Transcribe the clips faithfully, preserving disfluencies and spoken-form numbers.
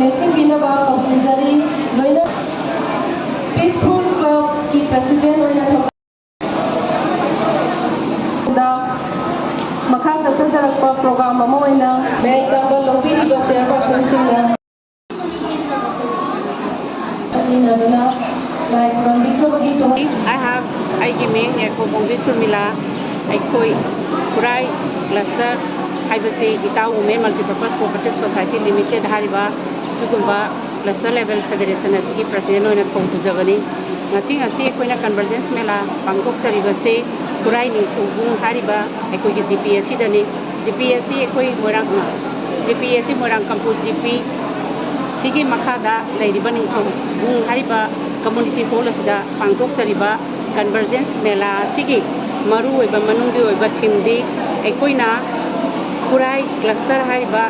ꯂꯦꯡꯁꯤꯟꯕꯤꯅꯕ ꯀꯧꯁꯤꯟꯖꯔꯤ꯫ ꯂꯣꯏꯅ Peaceful Clubꯀꯤ President ꯑꯣꯏꯅ ꯊꯧ-, ꯗ ꯃꯈꯥ ꯆꯠꯊꯖꯔꯛꯄ program ꯑꯃ ꯑꯣꯏꯅ ꯃꯌꯥꯏ ꯀꯥꯡꯕ ꯂꯧꯕꯤꯔꯤꯕ chairpersonꯁꯤꯡꯅ ꯆꯠꯃꯤꯟꯅꯗꯨꯅ ꯂꯥꯏ ꯈꯨꯔꯨꯝꯕꯤꯈ꯭ꯔꯕꯒꯤ ꯇꯨꯡ ꯑꯩꯍꯥꯛ, ꯑꯩꯒꯤ ꯃꯤꯡ ꯌꯥꯏꯐꯧꯕꯣꯡꯕꯤ ꯁꯨꯔꯃꯤꯂꯥ꯫ ꯑꯩꯈꯣꯏ ꯈꯨꯔꯥꯏ cluster ꯍꯥꯏꯕꯁꯤ ꯏꯇꯥꯎ Women Multipurpose Cooperative Society Limited ꯍꯥꯏꯔꯤꯕ ꯁꯤꯒꯨꯝꯕ cluster level federation ꯑꯁꯤꯒꯤ president ꯑꯣꯏꯅ ꯊꯧ ꯄꯨꯖꯕꯅꯤ꯫ ꯉꯁꯤ, ꯉꯁꯤ ꯑꯩꯈꯣꯏꯅ convergence ꯃꯦꯂꯥ ꯄꯥꯡꯊꯣꯛꯆꯔꯤꯕꯁꯤ ꯈꯨꯔꯥꯏ ꯅꯤꯡꯊꯧꯕꯨꯡ ꯍꯥꯏꯔꯤꯕ ꯑꯩꯈꯣꯏꯒꯤ ꯖꯤ ꯄꯤ ꯑꯁꯤꯗꯅꯤ꯫ ꯖꯤ ꯄꯤ ꯑꯁꯤ ꯑꯩꯈꯣꯏ ꯃꯣꯏꯔꯥꯡ, ꯖꯤ ꯄꯤ ꯑꯁꯤ ꯃꯣꯏꯔꯥꯡ ꯀꯝꯄꯨ ꯖꯤ ꯄꯤ ꯁꯤꯒꯤ ꯃꯈꯥꯗ ꯂꯩꯔꯤꯕ ꯅꯤꯡꯊꯧꯕꯨꯡ ꯍꯥꯏꯔꯤꯕ community hall ꯑꯁꯤꯗ ꯄꯥꯡꯊꯣꯛꯆꯔꯤꯕ convergence ꯃꯦꯂꯥ ꯑꯁꯤꯒꯤ ꯃꯔꯨꯑꯣꯏꯕ ꯃꯅꯨꯡꯒꯤ ꯑꯣꯏꯕ themeꯗꯤ ꯑꯩꯈꯣꯏꯅ ꯈꯨꯔꯥꯏ cluster ꯍꯥꯏꯔꯤꯕ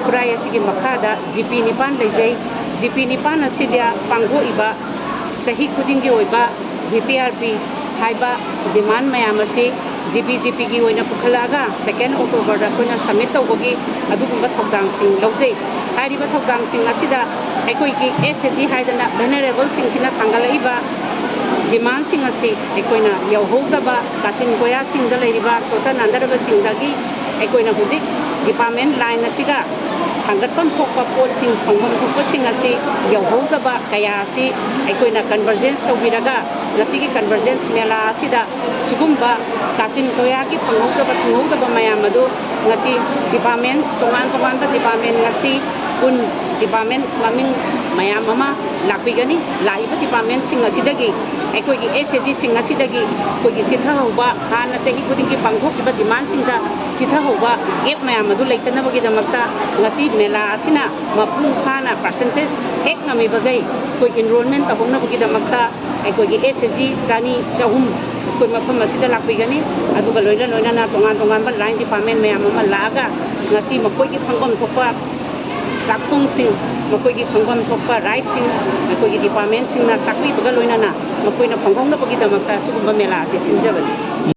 ꯈꯨꯔꯥꯏ ꯑꯁꯤꯒꯤ ꯃꯈꯥꯗ ꯖꯤ ꯄꯤ ꯅꯤꯄꯥꯟ ꯂꯩꯖꯩ꯫ ꯖꯤ ꯄꯤ ꯅꯤꯄꯥꯟ ꯑꯁꯤꯗ ꯄꯥꯡꯊꯣꯛꯏꯕ ꯆꯍꯤ ꯈꯨꯗꯤꯡꯒꯤ ꯑꯣꯏꯕ ꯚꯤ ꯄꯤ ꯑꯥꯔ ꯄꯤ ꯍꯥꯏꯕ demand ꯃꯌꯥꯝ ꯑꯁꯤ ꯖꯤ ꯄꯤ ꯖꯤ ꯄꯤꯒꯤ ꯑꯣꯏꯅ ꯄꯨꯈꯠꯂꯛꯑꯒ second Octoberꯗ ꯑꯩꯈꯣꯏꯅ submit ꯇꯧꯕꯒꯤ ꯑꯗꯨꯒꯨꯝꯕ ꯊꯧꯗꯥꯡꯁꯤꯡ ꯂꯧꯖꯩ꯫ ꯍꯥꯏꯔꯤꯕ ꯊꯧꯗꯥꯡꯁꯤꯡ ꯑꯁꯤꯗ ꯑꯩꯈꯣꯏꯒꯤ ꯑꯦꯁ ꯑꯦꯁ ꯖꯤ ꯍꯥꯏꯗꯅ vulnerableꯁꯤꯡꯁꯤꯅ ꯊꯥꯡꯒꯠꯂꯛꯏꯕ demandꯁꯤꯡ ꯑꯁꯤ ꯑꯩꯈꯣꯏꯅ ꯌꯧꯍꯧꯗꯕ, ꯀꯥꯆꯤꯟ ꯀꯣꯌꯥꯁꯤꯡꯗ ꯂꯩꯔꯤꯕ ꯁꯣꯠꯊ ꯅꯥꯟꯊꯔꯕꯁꯤꯡꯗꯒꯤ ꯑꯩꯈꯣꯏꯅ ꯍꯧꯖꯤꯛ department line ꯑꯁꯤꯒ ꯊꯥꯡꯒꯠꯐꯝ ꯊꯣꯛꯄ ꯄꯣꯠꯁꯤꯡ, ꯐꯪꯐꯝ ꯊꯣꯛꯄꯁꯤꯡ ꯑꯁꯤ ꯌꯧꯍꯧꯗꯕ ꯀꯌꯥ ꯑꯁꯤ ꯑꯩꯈꯣꯏꯅ convergence ꯇꯧꯕꯤꯔꯒ, ꯉꯁꯤꯒꯤ convergence ꯃꯦꯂꯥ ꯑꯁꯤꯗ ꯁꯤꯒꯨꯝꯕ ꯀꯥꯆꯤꯟ ꯀꯣꯌꯥꯒꯤ ꯐꯪꯍꯧꯗꯕ, ꯊꯨꯡꯍꯧꯗꯕ ꯃꯌꯥꯝ ꯑꯗꯨ ꯉꯁꯤ department, ꯇꯣꯉꯥꯟ ꯇꯣꯉꯥꯟꯕ department, ꯉꯁꯤ ꯀꯨꯟ department ꯃꯃꯤꯡ ꯃꯌꯥꯝ ꯑꯃ ꯂꯥꯛꯄꯤꯒꯅꯤ꯫ ꯂꯥꯛꯏꯕ departmentꯁꯤꯡ ꯑꯁꯤꯗꯒꯤ ꯑꯩꯈꯣꯏꯒꯤ ꯑꯦꯁ ꯑꯦꯁ ꯖꯤꯁꯤꯡ ꯑꯁꯤꯗꯒꯤ ꯑꯩꯈꯣꯏꯒꯤ ꯆꯤꯊꯍꯧꯕ, ꯍꯥꯟꯅ ꯆꯍꯤ ꯈꯨꯗꯤꯡꯒꯤ ꯄꯥꯡꯊꯣꯛꯈꯤꯕ demandꯁꯤꯡꯗ ꯆꯤꯊꯍꯧꯕ gap ꯃꯌꯥꯝ ꯑꯗꯨ ꯂꯩꯇꯅꯕꯒꯤꯗꯃꯛꯇ ꯉꯁꯤ ꯃꯦꯂꯥ ꯑꯁꯤꯅ ꯃꯄꯨꯡ ꯐꯥꯅ percentage ꯍꯦꯛ ꯉꯝꯃꯤꯕꯈꯩ ꯑꯩꯈꯣꯏ enrollment ꯇꯧꯍꯧꯅꯕꯒꯤꯗꯃꯛꯇ ꯑꯩꯈꯣꯏꯒꯤ ꯑꯦꯁ ꯑꯦꯁ ꯖꯤ ꯆꯅꯤ, ꯆꯍꯨꯝ ꯑꯩꯈꯣꯏ ꯃꯐꯝ ꯑꯁꯤꯗ ꯂꯥꯛꯄꯤꯒꯅꯤ꯫ ꯑꯗꯨꯒ ꯂꯣꯏꯅ ꯂꯣꯏꯅꯅ ꯇꯣꯉꯥꯟ ꯇꯣꯉꯥꯟꯕ line department ꯃꯌꯥꯝ ꯑꯃ ꯂꯥꯛꯑꯒ ꯉꯁꯤ ꯃꯈꯣꯏꯒꯤ ꯐꯪꯐꯝ ꯊꯣꯛꯄ ꯆꯥꯛꯊꯣꯡꯁꯤꯡ, ꯃꯈꯣꯏꯒꯤ ꯐꯪꯐꯝ ꯊꯣꯛꯄ rightꯁꯤꯡ ꯑꯩꯈꯣꯏꯒꯤ departmentꯁꯤꯡꯅ ꯇꯥꯛꯄꯤꯕꯒ ꯂꯣꯏꯅꯅ ꯃꯈꯣꯏꯅ ꯐꯪꯍꯧꯅꯕꯒꯤꯗꯃꯛꯇ ꯁꯤꯒꯨꯝꯕ ꯃꯦꯂꯥ ꯑꯁꯤ ꯁꯤꯟꯖꯕꯅꯤ꯫